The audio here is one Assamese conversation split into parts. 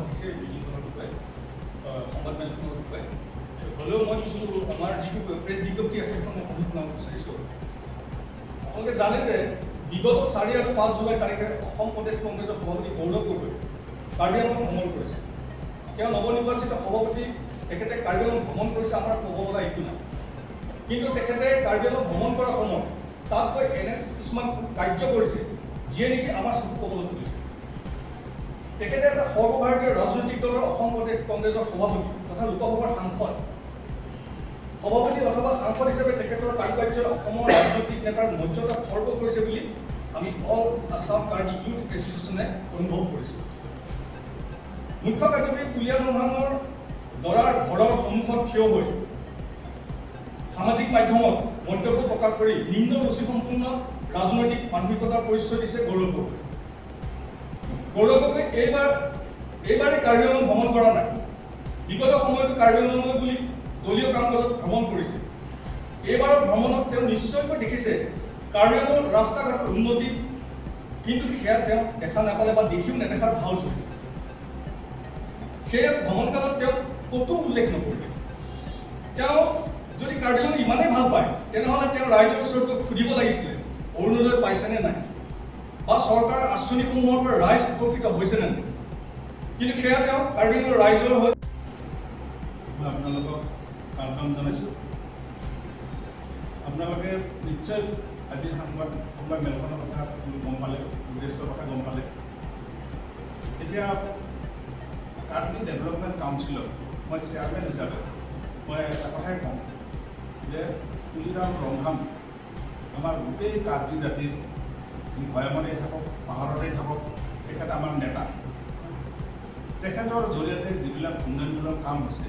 পাতিছে মিটিংখনৰ বিষয়ে, সংবাদমেলখনৰ বিষয়ে। হ'লেও মই কিছু আমাৰ যিটো প্ৰেছ বিজ্ঞপ্তি আছে সেইখন মই পঢ়ি শুনাব বিচাৰিছোঁ। আপোনালোকে জানে যে বিগত 4 আৰু 5 জুলাই তাৰিখে অসম প্ৰদেশ কংগ্ৰেছৰ সভাপতি গৌৰৱ গগৈ কাৰ্বি আংলং ভ্ৰমণ কৰিছে। তেওঁ নৱনিৰ্বাচিত সভাপতি, তেখেতে কাৰ্বি আংলং ভ্ৰমণ কৰিছে, আমাৰ ক'ব লগা একো নাই। কিন্তু তেখেতে কাৰ্বি আংলং ভ্ৰমণ কৰাৰ সময়ত তাত গৈ এনে কিছুমান কাৰ্য কৰিছে যিয়ে নেকি আমাৰ চকু কবলত তুলিছে। তেখেতে এটা সৰ্বভাৰতীয় ৰাজনৈতিক দলৰ অসম প্ৰদেশ কংগ্ৰেছৰ সভাপতি তথা লোকসভাৰ সাংসদ, সভাপতি অথবা সাংসদ হিচাপে তেখেতৰ কাৰুকাৰ্যই অসমৰ ৰাজনৈতিক নেতাৰ মৰ্যাদা খৰ্ব কৰিছে বুলি আমি অল আছাম কাৰ্বি ইউথ এছ'চিয়েশ্যনে অনুভৱ কৰিছোঁ। মুখ্য কাৰ্যবাহী তুলিৰাম ৰংহাঙৰ ল'ৰাৰ ঘৰৰ সন্মুখত থিয় হৈ সামাজিক মাধ্যমত মন্তব্য প্ৰকাশ কৰি নিম্ন ৰুচিসম্পন্ন ৰাজনৈতিক মানসিকতাৰ পৰিচয় দিছে গৌৰৱ গগৈ। গৌৰৱ গগৈ এইবাৰে কাৰ্বি আংলং ভ্ৰমণ কৰা নাই, বিগত সময়তো কাৰ্বি আংলঙলৈ বুলি দলীয় কাম কাজত ভ্ৰমণ কৰিছে। এইবাৰৰ ভ্ৰমণত তেওঁ নিশ্চয়কৈ দেখিছে কাৰ্বি আংলঙত ৰাস্তা ঘাটৰ উন্নতি, কিন্তু সেয়া তেওঁ দেখা নাপালে বা দেখিও নেদেখাৰ ভাও জুৰিলে। সেয়ে ভ্ৰমণকালত তেওঁ ক'তো উল্লেখ নকৰিলে। তেওঁ যদি কাৰ্বি আংলং ইমানেই ভাল পায়, তেনেহ'লে তেওঁ ৰাইজৰ ওচৰত গৈ সুধিব লাগিছিলে অৰুণোদয় পাইছেনে নাই বা চৰকাৰৰ আঁচনিসমূহৰ পৰা ৰাইজ উপকৃত হৈছেনে নাই। কিন্তু সেয়া তেওঁ কাৰ্বি আংলঙৰ ৰাইজৰ হৈ মই আপোনালোকক welcome জনাইছোঁ। আপোনালোকে নিশ্চয় আজিৰ সংবাদ মেলখনৰ কথা গম পালে, উদ্দেশ্যৰ কথা গম পালে। এতিয়া কাৰ্বি ডেভেলপমেণ্ট কাউন্সিলত মই চেয়াৰমেন হিচাপে মই এটা কথাই কওঁ যে তুলিৰাম ৰংহাং আমাৰ গোটেই কাৰ্বি জাতিৰ, ভৈয়ামতেই থাকক, পাহাৰতেই থাকক, তেখেত আমাৰ নেতা। তেখেতৰ জৰিয়তে যিবিলাক উন্নয়নমূলক কাম হৈছে,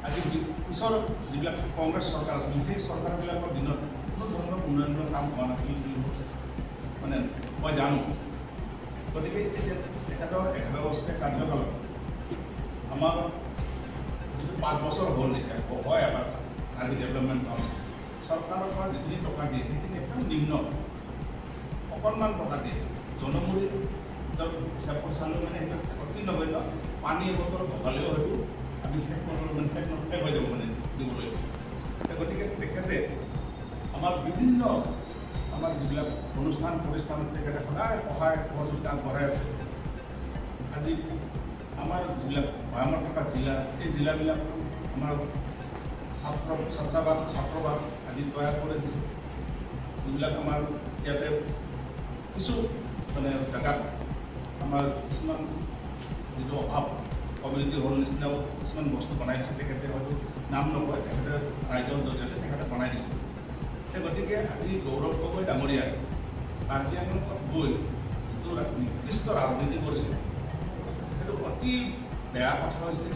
আজি পিছৰ যিবিলাক কংগ্ৰেছ চৰকাৰ আছিল, সেই চৰকাৰবিলাকৰ দিনত কোনো ধৰণৰ উন্নয়নমূলক কাম হোৱা নাছিল বুলি মানে মই জানো। গতিকে এতিয়া তেখেতৰ 11 বছৰীয়া কাৰ্যকালত আমাৰ যিটো 5 বছৰ হ'ল এতিয়া হয় আমাৰ কাৰ্বি ডেভেলপমেণ্ট কাউন্সিল, চৰকাৰৰ পৰা যিখিনি টকা দিয়ে সেইখিনি একদম নিম্ন, অকণমান টকা দিয়ে। জনমূৰি হিচাপ কৰি চালেও মানে সেইটো অতি নগণ্য। পানী এবটল ভগালেও হয়তো আমি শেষ কৰিব মানে শেষ হৈ যাব মানে দিবলৈ। গতিকে তেখেতে আমাৰ বিভিন্ন আমাৰ যিবিলাক অনুষ্ঠান প্ৰতিষ্ঠানত তেখেতে সদায় সহায় সহযোগিতা আগবঢ়াই আছে। আজি আমাৰ যিবিলাক ভৈয়ামত থকা জিলা, এই জিলাবিলাকতো আমাৰ ছাত্ৰাবাস আদি তৈয়াৰ কৰি দিছে। যিবিলাক আমাৰ ইয়াতে কিছু মানে জেগাত আমাৰ কিছুমান যিটো অভাৱ, কমিউনিটি হল নিচিনাও কিছুমান বস্তু বনাই দিছে। তেখেতে হয়তো নাম নকয়, তেখেতে ৰাইজৰ জৰিয়তে তেখেতে বনাই দিছে। সেই গতিকে আজি গৌৰৱ গগৈ ডাঙৰীয়াই কাৰ্বি আংলঙত গৈ যিটো নিকৃষ্ট ৰাজনীতি কৰিছে, সেইটো অতি বেয়া কথা হৈছে।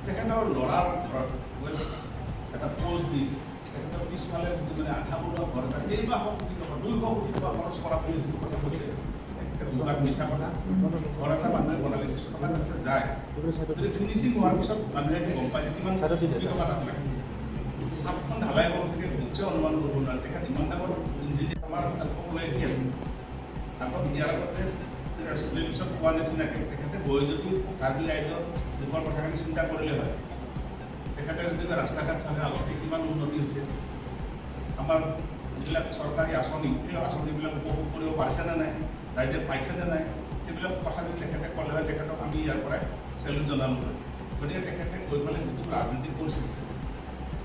তেখেতৰ ল'ৰাৰ ঘৰত গৈ এটা পোষ্ট দি তেখেতৰ পিছফালে যিটো মানে আধা বনোৱা ঘৰ এটা কেইবাশ কোটি টকা, 200 কোটি টকা খৰচ কৰা বুলি যিটো কথা কৈছে, গোকাট মিছা কথা। ঘৰ এটা মানুহে বনালে কিছু টকা পইচা যায়, যদি ফিনিচিং হোৱাৰ পিছত মানুহে গম পায় যে কিমান কোটি টকা তাত লাগে। চাপখন ঢালাই কৰি থাকে, নিশ্চয় অনুমান কৰিব নোৱাৰে। তেখেত ইমান ডাঙৰ ইঞ্জিনিয়াৰ, আমাৰ তাত ক'বলৈ কি আছে। আগত ইয়াৰ আগতে পিছত কোৱা নিচিনাকৈ তেখেতে গৈ যদি কাৰ্বি ৰাইজৰ দুখৰ কথাখিনি চিন্তা কৰিলে হয়, তেখেতে যদি ৰাস্তা ঘাট চালে আগতে কিমান উন্নতি হৈছে, আমাৰ যিবিলাক চৰকাৰী আঁচনি, সেই আঁচনিবিলাক উপভোগ কৰিব পাৰিছেনে নাই, ৰাইজে পাইছেনে নাই, সেইবিলাক কথা যদি তেখেতে ক'লে হয়, তেখেতক আমি ইয়াৰ পৰাই চেলুট জনালোঁ হয়। গতিকে তেখেতে গৈ পেলাই যিটো ৰাজনীতি কৰিছে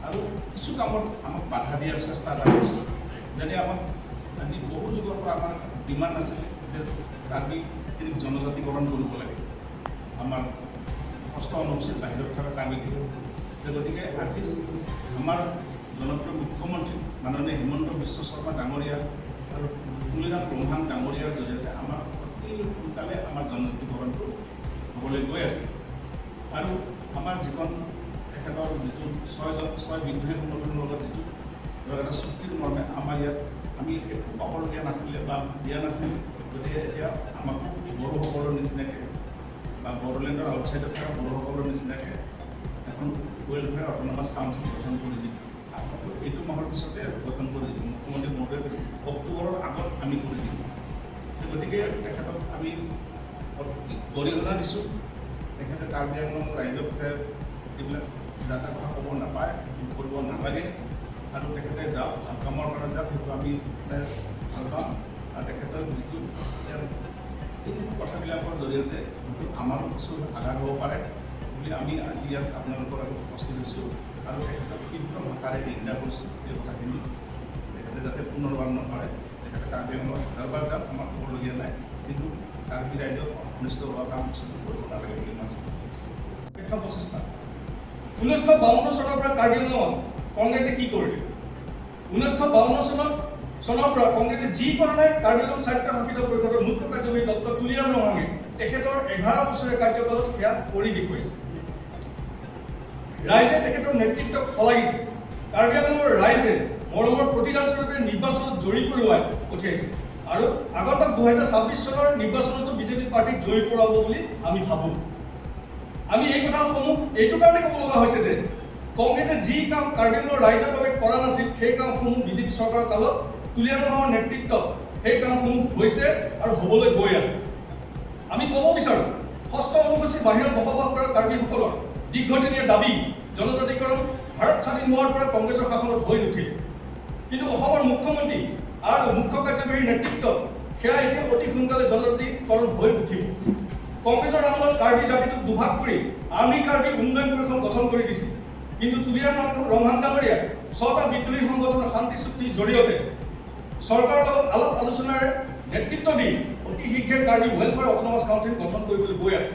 আৰু কিছু কামত আমাক বাধা দিয়াৰ চেষ্টা এটা কৰিছে। যেনে আমাক আজি বহু যুগৰ পৰা আমাৰ ডিমাণ্ড আছিলে যে কাৰ্বিখিনিক জনজাতিকৰণ কৰিব লাগে, আমাৰ ষষ্ঠ অনুসূচীৰ বাহিৰত থকা কাৰ্বিখিনি। গতিকে আজি আমাৰ জনপ্ৰিয় মুখ্যমন্ত্ৰী মাননীয় হিমন্ত বিশ্ব শৰ্মা ডাঙৰীয়া আৰু তুলিৰাম ৰংহাং ডাঙৰীয়াৰ জৰিয়তে আমাৰ অতি সোনকালে আমাৰ জনজাতিকৰণটো হ'বলৈ গৈ আছে। আৰু আমাৰ যিখন তেখেতৰ যিটো ছয় বিদ্ৰোহী সংগঠনৰ লগত যিটো এটা চুক্তিৰ মৰ্মে আমাৰ ইয়াত আমি একো পাবলগীয়া নাছিলে বা দিয়া নাছিলে। গতিকে এতিয়া আমাকো বড়োসকলৰ নিচিনাকৈ বা বড়োলেণ্ডৰ আউটছাইডত থকা বড়োসকলৰ নিচিনাকৈ এখন ৱেলফেয়াৰ অট'নমাছ কাউন্সিল গঠন কৰি দিব। এইটো মাহৰ পিছতে গঠন কৰি দিব। মুখ্যমন্ত্ৰী মহোদয়ে কৈছে অক্টোবৰৰ আগত আমি কৰি দিম। গতিকে তেখেতক আমি গৰিহণা দিছোঁ। তেখেতে কাৰ্বি আংলং ৰাইজক এইবিলাক যাতা কথা ক'ব নাপায়, কৰিব নালাগে। আৰু তেখেতে যাওক, ভাল কামৰ কাৰণে যাওক, সেইটো আমি ভাল পাম। আৰু তেখেতৰ যিটো এই কথাবিলাকৰ জৰিয়তে হয়তো আমাৰো কিছু আঘাত হ'ব পাৰে বুলি আমি আজি ইয়াত আপোনালোকৰ আগত উপস্থিত হৈছোঁ আৰু তেখেতক তীব্ৰ ভাষাৰে নিন্দা কৰিছোঁ। এই কথাখিনি তেখেতে যাতে পুনৰবাৰ নকৰে। তেখেতে কাৰ্বি আংলঙত হাজাৰবাৰ যাওক, আমাৰ ক'বলগীয়া নাই, কিন্তু কাৰ্বি ৰাইজক অনিষ্ট হোৱা কাম কিছুমান কৰিব নালাগে বুলি মই চিন্তা কৰিছোঁ। মুখ্য প্ৰচেষ্টা 1952 চনৰ পৰা কাৰ্বি আংলঙত কংগ্ৰেছে কি কৰিলে? 1952 চনৰ পৰা কংগ্ৰেছে যি কৰা নাই, কাৰ্বি আংলং স্বায়ত্তশাসিত পৰিষদৰ মুখ্য কাৰ্যবাহী ডক্টৰ তুলিৰাম ৰংহাঙে তেখেতৰ 11 বছৰীয়া কাৰ্যকালত সেয়া কৰি দেখুৱাইছে। ৰাইজে তেখেতৰ নেতৃত্বক শলাগিছে। কাৰ্বি আংলঙৰ ৰাইজে মৰমৰ প্ৰতিদানস্বৰূপে নিৰ্বাচনত জয়ী কৰোৱাই পঠিয়াইছে আৰু আগন্তুক 2026 চনৰ নিৰ্বাচনতো বিজেপি পাৰ্টীক জয়ী কৰাব বুলি আমি ভাবোঁ। আমি এই কথাসমূহ এইটো কাৰণে ক'ব লগা হৈছে যে কংগ্ৰেছে যি কাম কাৰ্বি আংলঙৰ ৰাইজৰ বাবে কৰা নাছিল, সেই কামসমূহ বিজেপি চৰকাৰৰ কালত তুলিৰাম ৰংহাঙৰ নেতৃত্বত সেই কামসমূহ হৈছে আৰু হ'বলৈ গৈ আছে। আমি ক'ব বিচাৰোঁ, ষষ্ঠ অনুসূচীৰ বাহিৰত বসবাস কৰা কাৰ্বিসকলৰ দীৰ্ঘদিনীয়া দাবী জনজাতিকৰণ ভাৰত স্বাধীন হোৱাৰ পৰা কংগ্ৰেছৰ শাসনত হৈ নুঠিল। কিন্তু অসমৰ মুখ্যমন্ত্ৰী আৰু মুখ্য কাৰ্যবাহীৰ নেতৃত্বত সেয়া এতিয়া অতি সোনকালে জনজাতিকৰণ হৈ উঠিব। কংগ্ৰেছৰ আমোলত কাৰ্বি জাতিটোক দুভাগ কৰি আৰ্মি কাৰ্বি উন্নয়ন পৰিষদ গঠন কৰি দিছিল। কিন্তু তুলিৰাম ৰংহাং ডাঙৰীয়াই 6টা বিদ্ৰোহী সংগঠনৰ শান্তি চুক্তিৰ জৰিয়তে চৰকাৰৰ লগত আলাপ আলোচনাৰ নেতৃত্ব দি অতি শীঘ্ৰে কাৰ্বি ৱেলফেয়াৰ অট'নমাছ কাউন্সিল গঠন কৰিবলৈ গৈ আছে।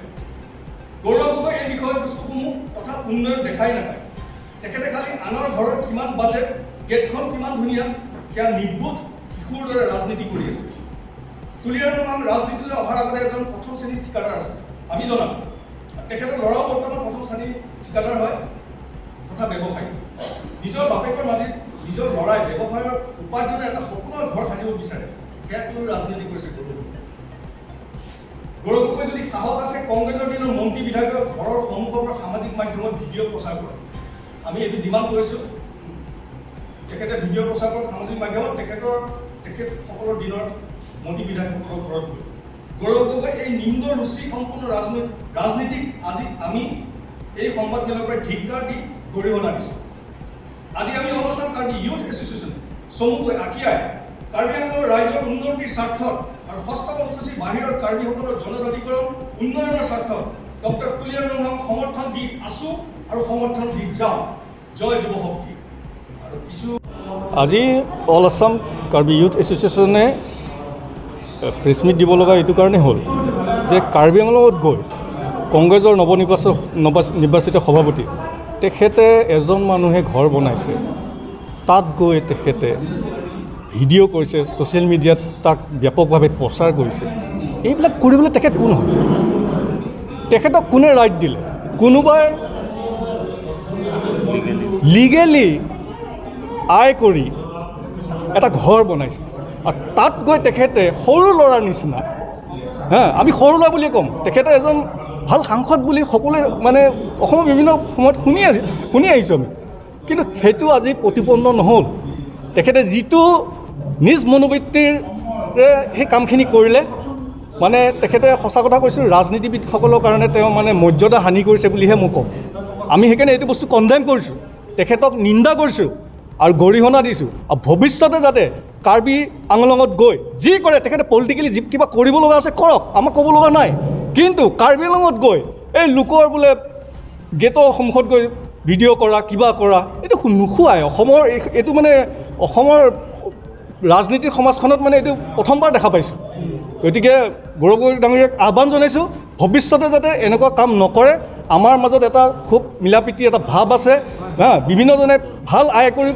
গৌৰৱ গগৈ এই বিষয়বস্তুসমূহ তথা উন্নয়ন দেখাই নাপায়। তেখেতে খালি আনৰ ঘৰৰ কিমান বাজেট, গেটখন কিমান ধুনীয়া, সেয়া নিৰ্বোধ শিশুৰ দৰে ৰাজনীতি কৰি আছে। তুলিৰাম ৰংহাং ৰাজনীতিলৈ অহাৰ আগতে এজন প্ৰথম শ্ৰেণীৰ ঠিকাদাৰ আছিল, আমি জনাম। তেখেতৰ ল'ৰাও বৰ্তমান প্ৰথম শ্ৰেণীৰ ঠিকাদাৰ হয় তথা ব্যৱসায়ী। নিজৰ বাপেকৰ মাটিত নিজৰ ল'ৰাই ব্যৱসায়ৰ উপাৰ্জনে এটা সপোনৰ ঘৰ সাজিব বিচাৰে, সেয়া কোনো ৰাজনীতি কৰিছে গৌৰৱ গগৈ। গৌৰৱ গগৈ যদি সাহস আছে, কংগ্ৰেছৰ দিনৰ মন্ত্ৰী বিধায়কৰ ঘৰৰ সন্মুখৰ পৰা সামাজিক মাধ্যমত ভিডিঅ' প্ৰচাৰ কৰে। আমি এইটো ডিমাণ্ড কৰিছোঁ, তেখেতে ভিডিঅ' প্ৰচাৰ কৰক সামাজিক মাধ্যমত তেখেতসকলৰ দিনৰ মন্ত্ৰী বিধায়কসকলৰ ঘৰত গৈ। গৌৰৱ গগৈ এই নিম্ন ৰুচি সম্পন্ন ৰাজনীতিক আজি আমি এই সংবাদমেলৰ পৰা ধিক্কাৰ দি গৰিহণা দিছোঁ। আজি আমি all Assam Karbi youth association চমুকৈ আকিয়াই কাৰ্বি আংলঙৰ ৰাইজৰ উন্নতিৰ স্বাৰ্থত আৰু ষষ্ঠ অনুসূচীৰ বাহিৰৰ কাৰ্বিসকলৰ জনজাতিকৰণ উন্নয়নৰ স্বাৰ্থত ডক্টৰ তুলিৰাম ৰংহাং সমৰ্থন দি আছোঁ আৰু সমৰ্থন দি যাম। জয় যুৱ শক্তি। আৰু কিছু আজি অল আছাম কাৰ্বি ইউথ এছ'চিয়েশ্যনে প্ৰেছ মিট দিব লগা এইটো কাৰণে হ'ল যে কাৰ্বি আংলঙত গৈ কংগ্ৰেছৰ নিৰ্বাচিত সভাপতি তেখেতে এজন মানুহে ঘৰ বনাইছে, তাত গৈ তেখেতে ভিডিঅ' কৰিছে, ছ'চিয়েল মিডিয়াত তাক ব্যাপকভাৱে প্ৰচাৰ কৰিছে। এইবিলাক কৰিবলৈ তেখেত কোন হয়? তেখেতক কোনে ৰাইট দিলে? কোনোবাই লিগেলি আয় কৰি এটা ঘৰ বনাইছে আৰু তাত গৈ তেখেতে সৰু ল'ৰাৰ নিচিনা, হা, আমি সৰু ল'ৰা বুলিয়ে ক'ম, তেখেতে এজন ভাল সাংসদ বুলি সকলোৱে মানে অসমৰ বিভিন্ন সময়ত শুনি আহিছোঁ আমি, কিন্তু সেইটো আজি প্ৰতিপন্ন নহ'ল। তেখেতে যিটো নিজ মনোবৃত্তিৰে সেই কামখিনি কৰিলে, মানে তেখেতে সঁচা কথা কৈছোঁ, ৰাজনীতিবিদসকলৰ কাৰণে তেওঁ মানে মৰ্যাদা হানি কৰিছে বুলিহে মই ক'ম। আমি সেইকাৰণে এইটো বস্তু কণ্ডেম কৰিছোঁ, তেখেতক নিন্দা কৰিছোঁ আৰু গৰিহণা দিছোঁ। আৰু ভৱিষ্যতে যাতে কাৰ্বি আংলঙত গৈ যি কৰে, তেখেতে পলিটিকেলি যি কিবা কৰিব লগা আছে কৰক, আমাক ক'ব লগা নাই, কিন্তু কাৰ্বি আংলঙত গৈ এই লোকৰ বোলে গেটৰ সন্মুখত গৈ ভিডিঅ' কৰা কিবা কৰা, এইটো নোখোৱাই অসমৰ এইটো মানে অসমৰ ৰাজনীতিৰ সমাজখনত মানে এইটো প্ৰথমবাৰ দেখা পাইছোঁ। গতিকে গৌৰৱ গগৈ ডাঙৰীয়াক আহ্বান জনাইছোঁ ভৱিষ্যতে যাতে এনেকুৱা কাম নকৰে। আমাৰ মাজত এটা খুব মিলা প্ৰীতি এটা ভাৱ আছে, হা, বিভিন্নজনে ভাল আয় কৰি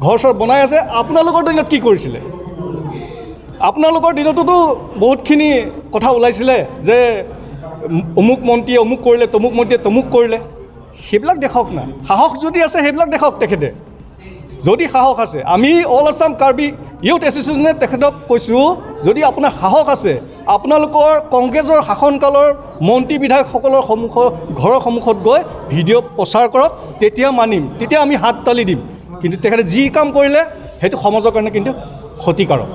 ঘৰ চৰ বনাই আছে। আপোনালোকৰ দিনত কি কৰিছিলে? আপোনালোকৰ দিনতোতো বহুতখিনি কথা ওলাইছিলে যে অমুক মন্ত্ৰীয়ে অমুক কৰিলে, তমুক মন্ত্ৰীয়ে তমুক কৰিলে। সেইবিলাক দেখক না, সাহস যদি আছে সেইবিলাক দেখক তেখেতে, যদি সাহস আছে। আমি অল আছাম কাৰ্বি ইউথ এছ'চিয়েশ্যনে তেখেতক কৈছোঁ, যদি আপোনাৰ সাহস আছে, আপোনালোকৰ কংগ্ৰেছৰ শাসনকালৰ মন্ত্ৰী বিধায়কসকলৰ ঘৰৰ সন্মুখত গৈ ভিডিঅ' প্ৰচাৰ কৰক, তেতিয়া মানিম, তেতিয়া আমি হাত তালি দিম। কিন্তু তেখেতে যি কাম কৰিলে সেইটো সমাজৰ কাৰণে কিন্তু ক্ষতিকাৰক।